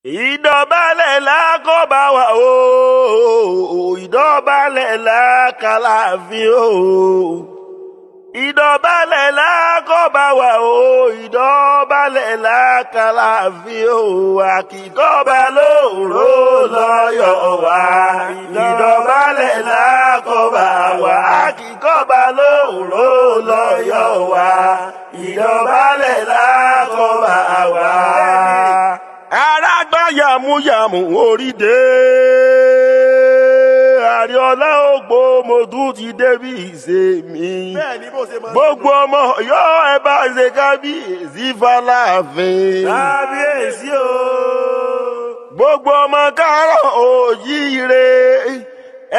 Ìdọ̀bálẹ̀ lákọ̀ọ́bá wa o, ìdọ̀bálẹ̀ lákàláàfin o. Ìdọ̀bálẹ̀ lákọ̀ọ́bá wa o, ìdọ̀bálẹ̀ lákàláàfin o. Àkìkọ́ba lóòró lọ́yọ̀ wá. Ìdọ̀bálẹ̀ lákọ̀ọ́bá wa. Àkìkọ́ba lóòró lọ́yọ̀ wá. Ìdọ̀bálẹ̀ lákọ̀ọ́bá wa. Arágbá yàmúyàmú orí dé. Àríọlá ògbó mo tún ti débi ìṣe mi. Bẹ́ẹ̀ ni bó ṣe máa ń Gbogbo ọmọ Ọ̀yọ́, ẹ bá ṣe kábíyèsí fAláàfin. Kábíyèsí o. Gbogbo ọmọ káàárọ̀ òjíire,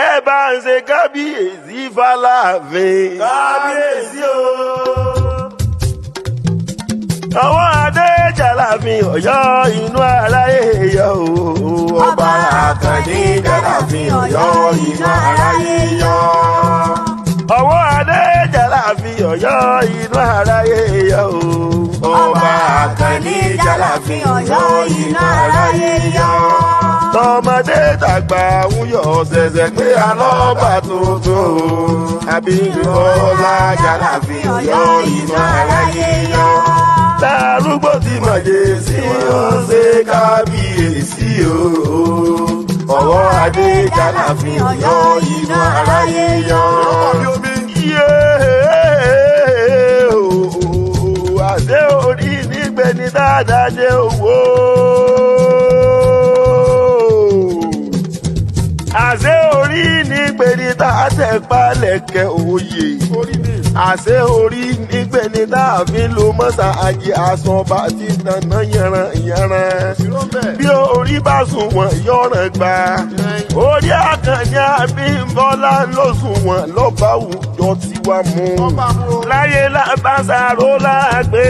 ẹ bá ń ṣe kábíyèsí fAláàfin. Kábíyèsí o. Àwọn adéjàláfin Ọ̀yọ́, inú aráyé yọ o. Ọba Àkànní Jàláfin Ọ̀yọ́, inú aráyé yọ. Ọwọ́ adéjàláfin Ọ̀yọ́, inú aráyé yọ o. Ọba Àkànní Jàláfin Ọ̀yọ́, inú aráyé yọ. Tọmọdé tàgbà ń yọ̀, ṣẹ̀ṣẹ̀ pé alọ́ba tuntun Abímbọ́lá Jàláfin Ọ̀yọ́, inú aráyé yọ. Darúgbó tí màjè sí ó ṣe kábíyèsí o. Ọwọ́ adé Jàláfin Ọ̀yọ́, inú aráyé yọ. Ọkọ̀ bí omi. Yéé o, àṣé orí nígbẹ́ ní dáadáa ṣe owó. Àṣé orí nígbẹ́ ní tá a tẹ̀ palẹ̀kẹ̀ òye. Orí ni. Àṣé orí nígbẹ́ ní tá a fi lo mọ́sá ajé aṣọba tí tanná yanran yanran. Ìró ń bẹ̀. Bí orí bá sùn wọ̀n yọ̀ràn gbà. Orí Àkànní Abímbọ́lá ló sùn wọ̀n lọ́ba àwùjọ tiwa mú. Ọba mú o. Láyé lábàṣàrò láàgbé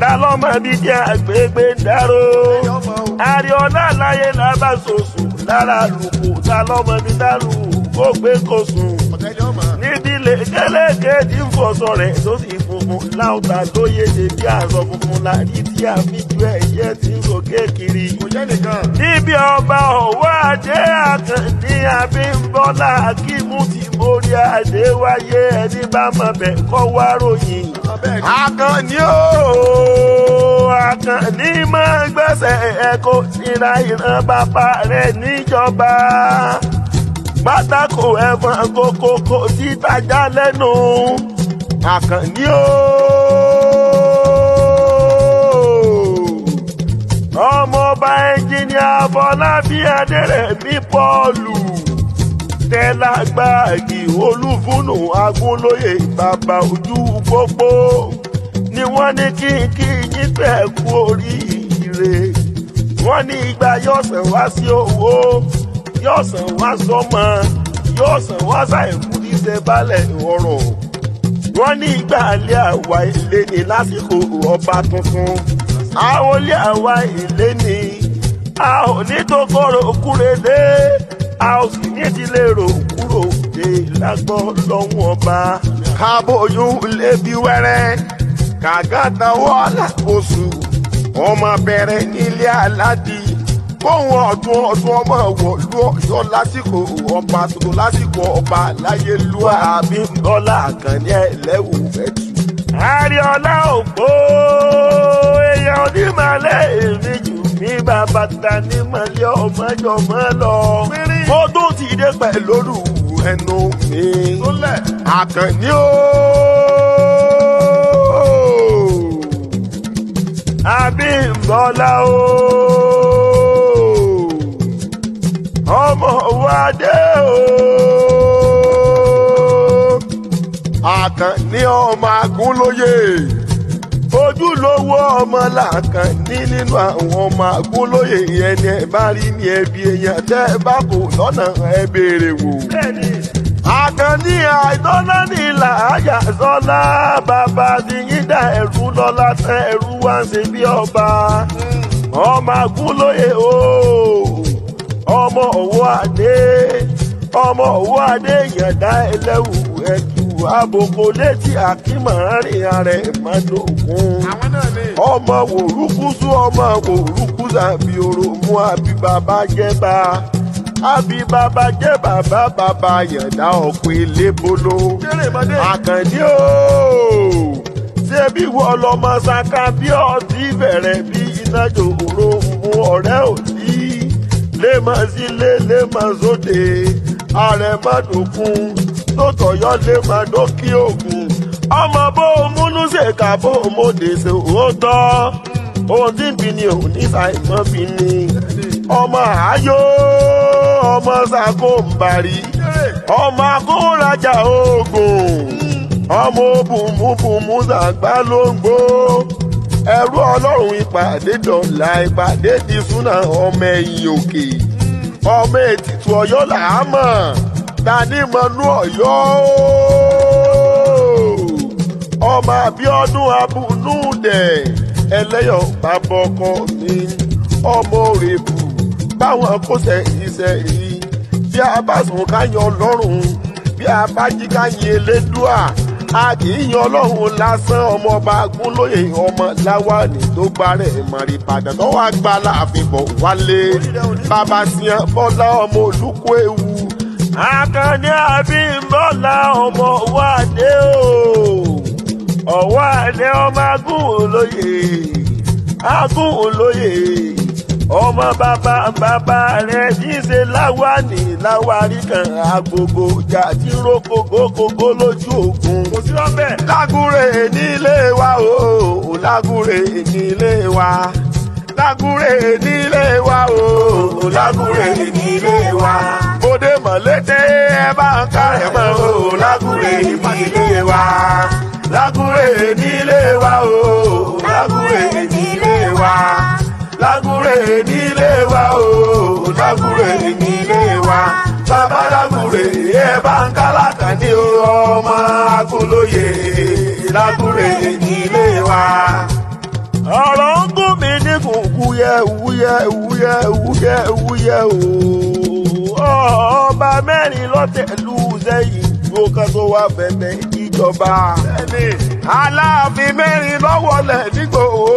lálọ́mọ bíi tí àgbègbè ń dárò. Ẹ̀yọ́ ọmọ o. Àríọ̀lá láyé lábàṣọṣù lára lùkù lálọ́mọ bíi dárò kó gbé kó sùn. Ọ̀tẹ́lẹ̀ ọmọ. Níbi lèkélèké tí ń fọṣọ rẹ̀ tó sì funfun láwùtà lóye ṣe bí aṣọ funfun la rí tí a fi ju ẹyẹ tí ń sòkè kiri. Kò jẹ́ nìkan. Níbi ọba ọ̀wọ́ adé Àkànní Abímbọ́lá Akímú ti mórí adé wáyé, ẹni bá mọ̀ bẹ́ẹ̀ kọ́ wá ròyìn. Bẹ́ẹ̀ ni. Àkànní ooo, Àkànní máa gbẹ́sẹ̀ ẹ̀kọ́ nira ìran bàbá rẹ̀ níjọba. Pátákó ẹ̀fọn kókókó títajà lẹ́nu. Àkànní ooo, ọmọọba ẹnjìnìà Fọlábí Adérẹ̀mí Pọ́ọ̀lù tẹ́lágbáàgì olúfúnù agúnlóye bàbá ojú pópó ni wọ́n ní kí n kí yín pẹ́ kú oríire. Wọ́n ní ìgbà yóò sàn wá sí owó, yóò sàn wá sọ́mọ, yóò sàn wá ṣàìkú díṣe balẹ̀ ọ̀rọ̀. Wọ́n ní ìgbà alẹ́ àwa ilé ní lásìkò ọba tuntun àwọn ilé àwa ilé ní a ò ní tó kọ́rọ̀ kúrelé, a ò sì ní ti lè rò kúrò dé lágbọ́ lọ́wọ́n ọba. Kábòyún lébi wẹ́rẹ́ kàgàtà wọ́ọ̀lá oṣù ọmọ bẹ̀rẹ̀ nílé aládì kóhun ọ̀tún ọ̀tún ọmọ wọ̀lú Ọ̀yọ́ lásìkò ọba tuntun, lásìkò ọba láyélúwà Abímbọ́lá Àkànní ẹlẹ́wù ẹ̀tù. Àríọlá ògbó èèyàn onímọ̀lẹ́ èmi jù mí bàbá ta ní mọ̀lẹ́ ọmọjọmọ́ lọ. Mo tún ti dé pẹ̀lú olú ẹnu mi. Tó lẹ̀. Àkànní o, Abímbọ́lá o, ọmọ wa dé o. Àkànní ọmọ Agúnlóyè, ojúlówó ọmọ làkànní nínú àwọn ọmọ Agúnlóyè. Ẹni ẹ bá rí ní ẹbí èèyàn tẹ́ ẹ bá kò lọ́nà ẹ béèrè wò. Bẹ́ẹ̀ ni. Àkànní àìtọ́lá ní làáyà sọ́lá bàbá ti yín dá ẹ̀rú lọ́lá tẹ́ ẹ̀rú wá ń ṣe bí ọba. Ọmọ Agúnlóyè o, ọmọ òwò adé, ọmọ òwò adé yàndá ẹlẹ́wù ẹ̀tù. Àbòkò létí àkímọ̀rìn ààrẹ mọ́dọ̀gún. Àwọn náà ni. Ọmọ wòrúkúsú, ọmọ wòrúkúsù, àbí òròmú, àbí bàbá jẹ́ bá, àbí bàbá jẹ́ bàbá, bàbá yàndá ọ̀pẹ lébolo. Jẹ́rè mọ́dé. Àkàndí ooo, ṣé bí wọ́n lọ́mọ saka bí ọtí bẹ̀rẹ̀ bí iná jòrò mú ọ̀rẹ́ òtí lémọ̀ sílé lémọ̀ sóde ààrẹ mọ́dòkun tó tọ̀yọ́ lémọ̀ dókì ògùn ọmọ bó o múnú ṣèkà bó o mòdè ṣe òótọ́ ohun tí ń bi ni òun ní ṣàìmọ́ bi ni ọmọ àáyó ọmọ sako ń bari ọmọ akórajà oògùn ọmọ bùnmùbùnmù sàgbà ló ń gbó ẹrú ọlọ́run. Ìpàdé dọ̀là, ìpàdé di súnà. Ọmọ ẹ̀yìn òkè, ọmọ ètìtù ọ̀yọ́ là á mọ̀ tani mọ̀nú ọ̀yọ́, ọmọ àbíọ́dún abúnúdẹ̀ ẹlẹ́yọ̀ bàbá ọkọ mi, ọmọ òrèbù báwọn kó sẹ́yìn sẹ́yìn. Bí a bá sùn ká yan Ọlọ́run, bí a bá jí ká yin Elédùà, a kì í yan Ọlọ́run lásán. Ọmọọba Agúnlóye, ọmọ Láwàní tó gbárẹ̀ mọ̀rì Ìbàdàn tó wá gba láàfin bọ̀ wálé, bàbá tiẹ̀ Bọ́lá, ọmọ Olùkó ewu. Àkànní Àbímbọ́lá, ọmọ Wádé o, ọwọ́ àdé, ọmọ Agúnlóye, Agúnlóye, ọmọ bàbá bàbá rẹ̀ ṣíṣe láwàní láwárí kan agogo ìjà tí ń ro kògókògó lójú ogun. Kò sí lọ́bẹ̀. Lágúrè nílé wa o, lágúrè nílé wa, lágúrè nílé wa o, lágúrè nílé wa. Bóde mọ̀lété ẹ bá ń kárẹ̀ mọ́ o, lágúrè nílé wa, lágúrè nílé wa o, lágúrè nílé wa, lágúrè nílé wa o, lágúrè nílé wa. Bàbá lágúrè ẹ bá ń kálákà ní o, ọmọ Agúnlóye, lágúrè nílé wa. Ọ̀rọ̀ ń gún mi ní kùkú yẹ wúyẹ wúyẹ wúyẹ wúyẹ o. Ọba mẹ́rin lọ́tẹ̀lú sẹ́yìn tó kan tó wá bẹ̀bẹ̀ ìjọba. Aláàfin mẹ́rin lọ́wọ́lẹ̀ nígbò o.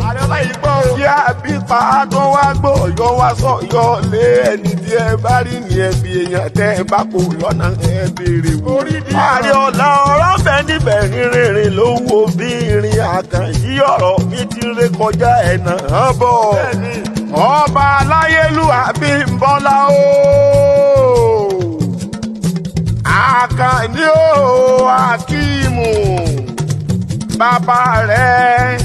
Àdéhùn yìí gbọ́ o. Kí àbípa tó wá gbọ́ yọ wá sọ yọ lé ẹni tí ẹ bá rí ní ẹbí èèyàn tẹ́ ẹ bá kò lọ́nà ẹ béèrè wò. Orí di Ààrẹ ọ̀la ọ̀rọ̀ bẹ́ẹ̀ níbẹ̀ rìnrìn ló wo bí irin àkànyí ọ̀rọ̀ mi ti ré kọjá ẹ̀nà hàn bọ̀. Bẹ́ẹ̀ni. Ọba aláyélúwà Bímbọ́lá o. Àkànní o, Akíìmù. Bàbá rẹ̀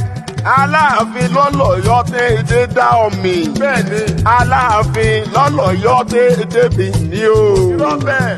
Aláàfin lọ́lọ́yọ́ tètè dá omi. Bẹ́ẹ̀ni. Aláàfin lọ́lọ́yọ́ tètè bì ní o. Lọ́bẹ̀.